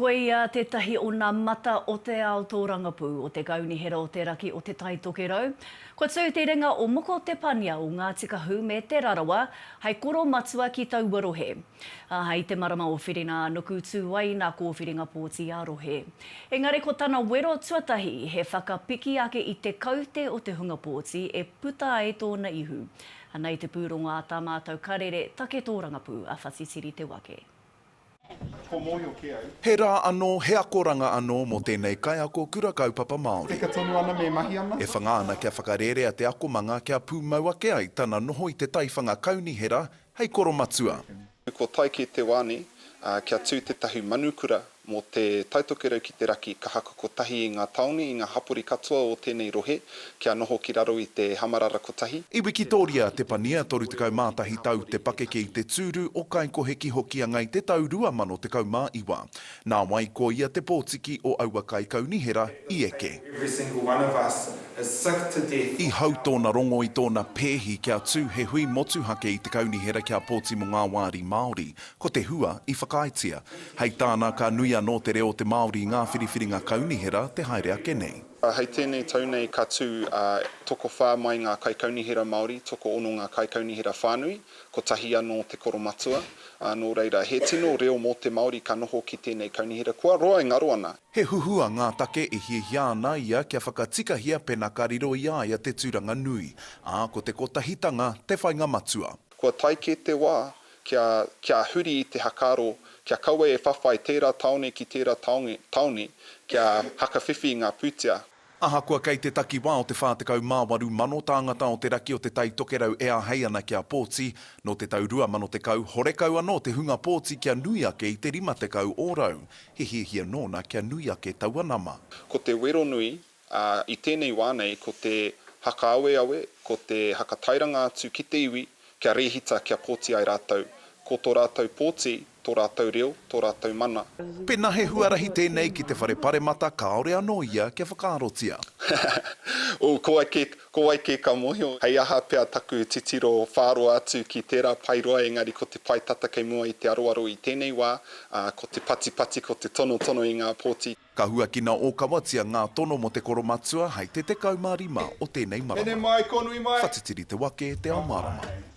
Koia tētahi o nā mata o te ao tōrangapū o te Kaunihera o te Raki o Te Tai Tokerau. Kua tū te ringa o Moko Te Pania o Ngāti Kahu me Te Rarawa hei koro matua ki taua rohe. Ā, hei te marama o Whiringa-ā-nuku tū ai nā kōwhiringa pōti ā-rohe. Engari ko tana wero tuatahi he whakapiki ake i te kaute o te hunga pōti e puta ai tōna ihu. Anei te pūrongo a tā mātou karere take tōrangapū a Whatitiri Te Wake. He rā anō, he akoranga anō mō tēnei kaiako kura kaupapa Māori. Teka tonu ana me mahi ana. E whanga ana kia whakarērea te akomanga kia pūmau ake ai tana noho i te taiwhanga kaunihera hei koromatua. Kua tae ki te wā nei, kia tū tētahi manukura mō te Taitokerau ki te Raki ka hakakotahi i ngā tāone, i ngā hapori katoa o tēnei rohe kia noho ki raro i te hamarara kotahi. I wikitōria te pania 31 tau te pakeke i te tūru o Kaikohe ki Hokianga i te tau 2019. Nāwai ko ia te pōtiki o aua kaikaunihera i eke. I hau tōna rongo i tōna pēhi kia tū he hui motuhake i te kaunihera kia pōti mō ngā wāri Māori. Ko te hua i whakaaetia. Hei tāna, ka nui anō te reo o te Māori i ngā whiriwhiringa kaunihera te haere ake nei. Hei tēnei tau nei ka tū tokowhā mai ngā kaikaunihera Māori, tokoono ngā kaikaunihera whānui, kotahi anō te koromatua. Nō reira, he tino reo mō te Māori ka noho ki tēnei kaunihera. Kua roa e ngaro ana. He huhua ngā take e hiahia ana ia kia whakatikahia pena ka riro i a ia te tūranga nui, ā, ko te kotahitanga te whainga matua. Kua tae kē te wā kia, kia huri i te hakaaro, kia kaua e whawhai tērā tāone ki tērā tāone, tāone, kia hakawhiwhi i ngā pūtea. Ahakoa kei te takiwā o te 48 mano tāngata o te raki o Te Tai Tokerau e āhei ana kia pōti, nō te tau 2010, horekau anō te hunga pōti kia nui ake i te 50 ōrau. He hiahia nōna kia nui ake taua nama. Ko te wero nui, ā, i tēnei wā nei, ko te hakaaweawe, ko te hakatairanga atu ki te iwi, kia rēhita, kia pōti ai rātou. Ko tō rātou pōti, tō rātou reo, tō rātou mana. Pēnā he huarahi tēnei ki te whare paremata kāore anō ia kia whakaarotia. Ooh, ko wai kē, ko wai kē ka mōhio. Hei aha pea taku titiro whāroa atu ki tērā pae roa engari ko te pae tata kei mua i te aroaro i tēnei wā, ā, ko te patipati, ko te tonotono i ngā pōti. Ka huakina ōkawatia ngā tono mō te koromatua hei te 15 o tēnei marama. Nene mai, konui mai. Whatitiri te wake, te ao mārama.